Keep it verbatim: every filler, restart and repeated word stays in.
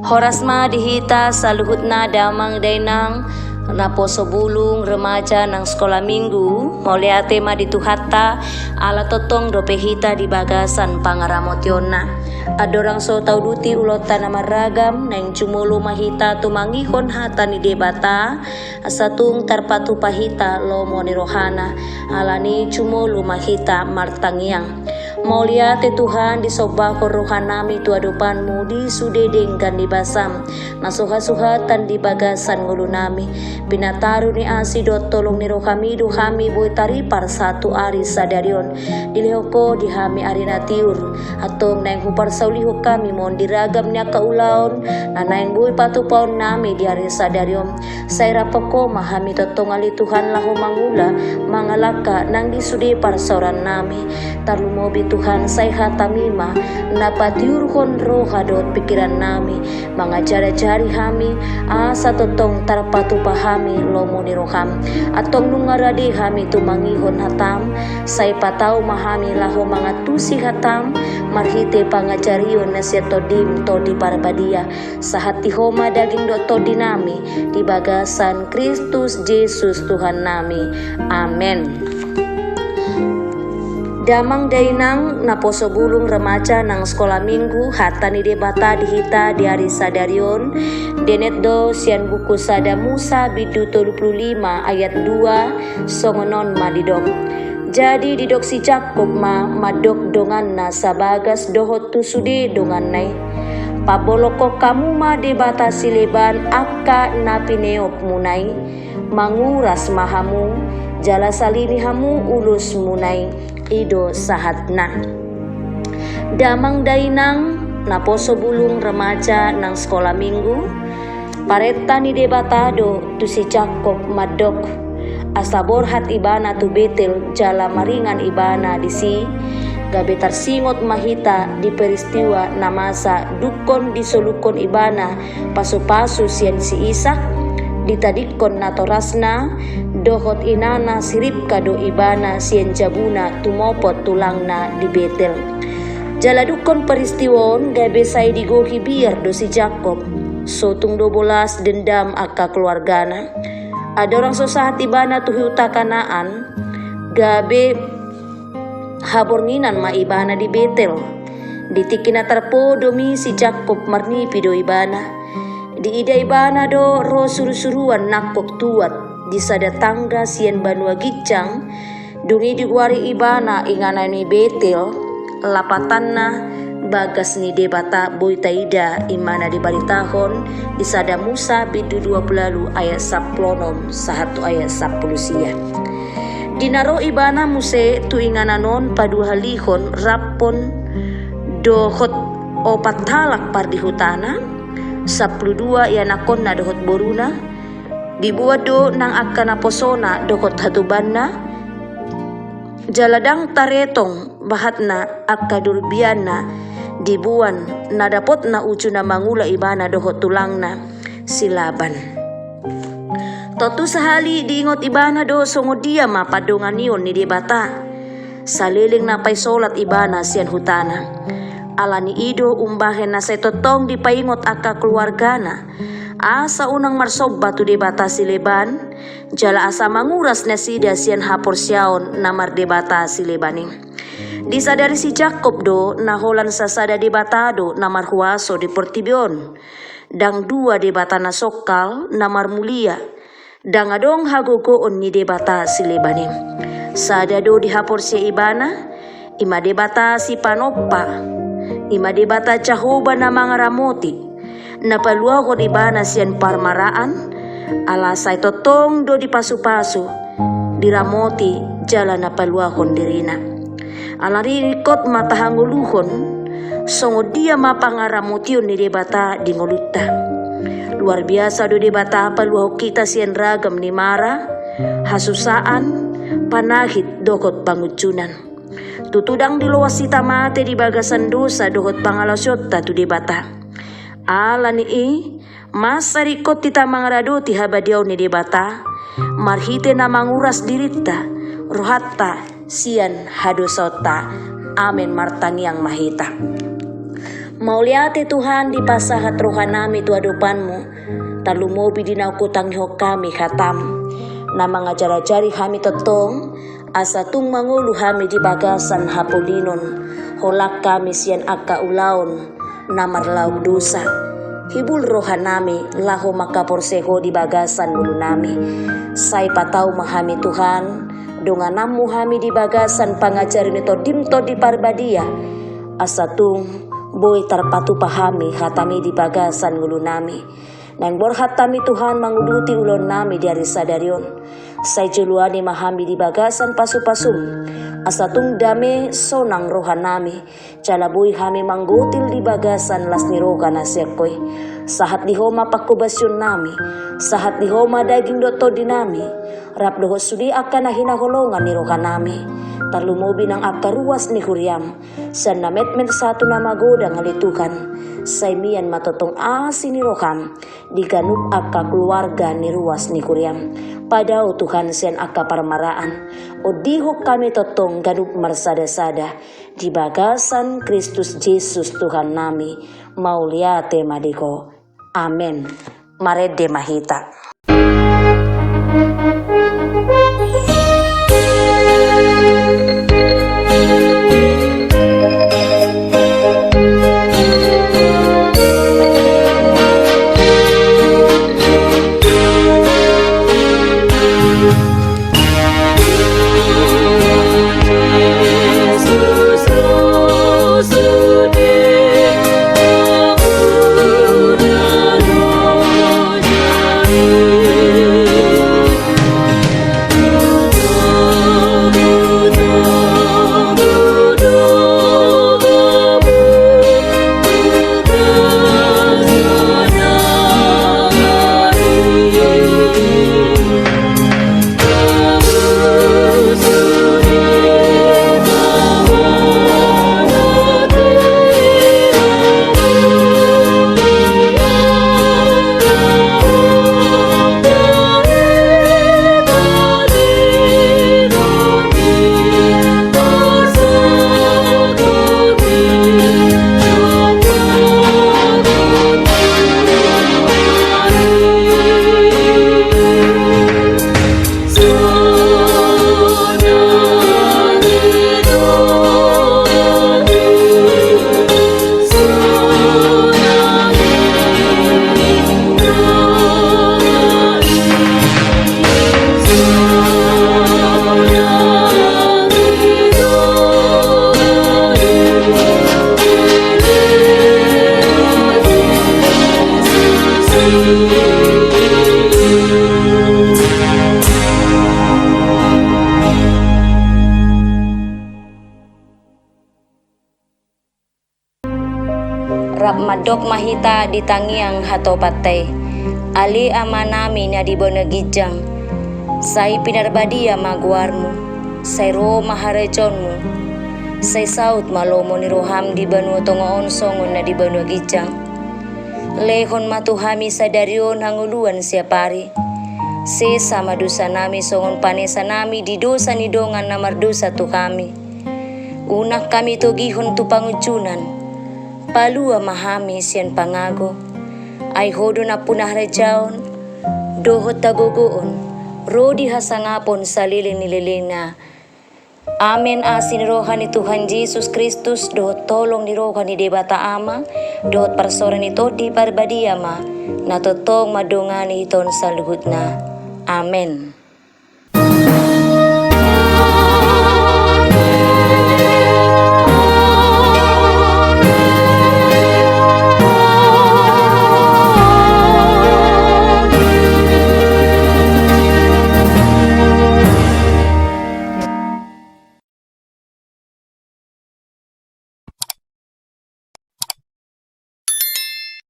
Horas ma di hita saluhutna damang dainang, naposo bulung, remaja nang sekolah minggu, mauliate ma di Tuhanta, ala tongtong dope hita di bagasan pangaramotionna. Andorang so tauduti ulaonta na marragam, naeng jumolo ma hita tumangihon hata ni Debata, asa tung tarpatupa hita lomo ni rohana, alani jumolo ma hita martangiang. Mauliate Tuhan, disombahon rohanami tu adopanmu di sude denggan ni basam, na so hasuhatan di bagasan ngolunami. Pinataru ni asi dohot holong ni rohami do hami boi taripar sahat tu ari sadari on. Dilehon Ho di hami ari na tiur. Antong naeng huparsaulihon hami ma on di ragam ni angka ulaon na naeng boi patupaonnami di ari sadari on. Sai rap Ho ma hami tongtong ale Tuhan laho mangula, mangalangka nang di sude parsaorannami. Tarlumobi Tuhan, sai hataMi ma na patiurhon roha dohot pingkirannami, mangajariajari hami, asa tongtong tarpatupa hami lomo ni rohaM. Antong nunga rade hami tumangihon hataM, sai patau ma hami laho mangantusi hataM, marhite pangajarion na sian TondiM, Tondi Parbadia. Sahat di Ho ma daging dohot tondinami, di bagasan Kristus Jesus Tuhannami. Amen. Damang dainang, naposo bulung, remaja nang sekolah minggu, hata ni Debata di hita di ari sadari on, dienet do sian buku Sada Musa bindu tolu pulu lima ayat dua, songon on ma didok. Jadi didok si Jakkob ma mandok donganna sabagas dohot tu sude donganna i. Pabolongkon hamu ma debata sileban angka na pineopmuna i, manguras ma hamu, jala salimi hamu ulosmuna i, i do sahatna. Damang dainang, naposo bulung, remaja nang sekolah minggu, parenta ni Debata do tu si Jakkob mandok, asa borhat ibana tu Betel jala maringan ibana disi, gabe tarsingot ma hita di peristiwa na masa dungkon disolukkon ibana pasupasu sian si Isak, ditadingkon natorasna dohot inana si Ribka do ibana sian jabuna tumopot tulangna di Betel. Jala dungkon peristiwa on gabe sai digohi biar do si Jakkob. Sotung do bolas dendam angka keluargana. Andorang so sahat ibana tu huta Kanaan, gabe habornginan ma ibana di Betel. Di tingki na tarpodom i si Jakkob marnipi do ibana. Diida ibana do ro surusuruan nangkok tuat di sada tangga sian banua ginjang, dung i digoari ibana inganan i Betel, lapatanna bagas ni Debata. Boi taida i ma na dibaritahon di Sada Musa bindu dua pulu ualu ayat sampulu onom sahat tu ayat sampulu sia. Di na ro ibana muse tu inganan on paduahalihon raphon dohot opat halak pardihutana, sampulu dua ianakhonna dohot boruna, diboan do nang angka naposona dohot hatobanna, jala ndang taretong bahatna angka durbianna diboan na dapotna uju na mangula ibana dohot tulangna si Laban. Tontu sahali diingot ibana do songon dia ma pandonganion ni Debata. Saleleng na paisolat ibana sian hutana. Alani i do umbahen na sai tongtong dipaingot angka keluargana, asa unang marsomba tu debata sileban, jala asa manguras nasida sian haporseaon na mardebata sileban i. Disadari si Jakkob do na holan sasada Debata do na marhuaso di portibi on. Ndang dua debata na songkal na marmulia. Ndang adong hagogoon ni debata sileban i. Sada do dihaporseai ibana, i ma Debata sipanompa, i ma Debata Jahowa na mangaramoti, na paluahon ibana sian parmaraan, ala sai tongtong do dipasupasu, diramoti jala na paluahon dirina. Alani i ringkot ma tahangoluhon songon dia ma pangaramotion ni Debata di ngolunta. Luar biasa do Debata paluahon hita sian ragam ni mara, hasusaan, panahit dohot pangunjunan. Tutu ndang diloas hita mate di bagasan dosa dohot pangalaosionta tu Debata. Alani i, mansai ringkot hita mangaradoti habadiaon ni Debata, marhite na manguras dirinta, rohanta sian hadosaonta. Amen. Martangiang ma hita. Mauliate Tuhan, dipasahat rohanami tu adopanMu, tarlumobi di naung hutangihon hami hataM, na mangajarajari hami tongtong, asa tung mangolu hami di bagasan hapolinon, holang hami sian angka ulaon na marlaok dosa. Hibul rohanami laho manghaporseai Ho di bagasan ngolunami. Sai patau ma hami Tuhan, dongananMu hami di bagasan pangajari ni TondiM Tondi Parbadia, asa tung boi tarpatupa hami hataMi di bagasan ngolunami. Naeng borhat hami Tuhan manguduti ulaonnami di ari sadari on. Sai joloani ma hami di bagasan pasupasuM, asa tung dame sonang rohanami, jala boi hami manggotil di bagasan las ni roha na sian Ho i. Sahat di Ho ma panghobasionnami, sahat di Ho ma daging dohot tondinami, rap dohot sude angka na hinaholongan ni rohanami, tarlumobi nang angka ruas ni huriaM, sian na metmet sahat tu na magodang ale Tuhan. Sai mian ma tongtong asi ni rohaM di ganup angka keluarga ni ruas ni huriaM. Padao Tuhan sian angka parmaraan, ondihon hami tongtong ganup marsadasada di bagasan Kristus Jesus Tuhannami. Mauliate ma di Ho. Amen. Marende ma hita. Rap mandok ma hita di tangiang hatopatta i. Ale Amanami na di banua ginjang, sai pinarbadia ma goarMu, sai ro ma harajaonMu, sai saut ma lomo ni rohaM di banua tonga on songon na di banua ginjang. Lehon ma tu hami sadari on hangoluan siapari. Sesa ma dosanami songon panesanami di dosa ni dongan na mardosa tu hami. Unang hami togihon tu pangunjunan. Palua ma hami sian pangago. Ai Ho do nampuna harajaon dohot hagogoon ro di hasangapon saleleng ni lelengna. Amen. Asi ni roha ni Tuhan Jesus Kristus dohot holong ni roha ni Debata Ama dohot parsaoran ni Tondi Parbadia ma na tongtong mandongani hita on saluhutna. Amen.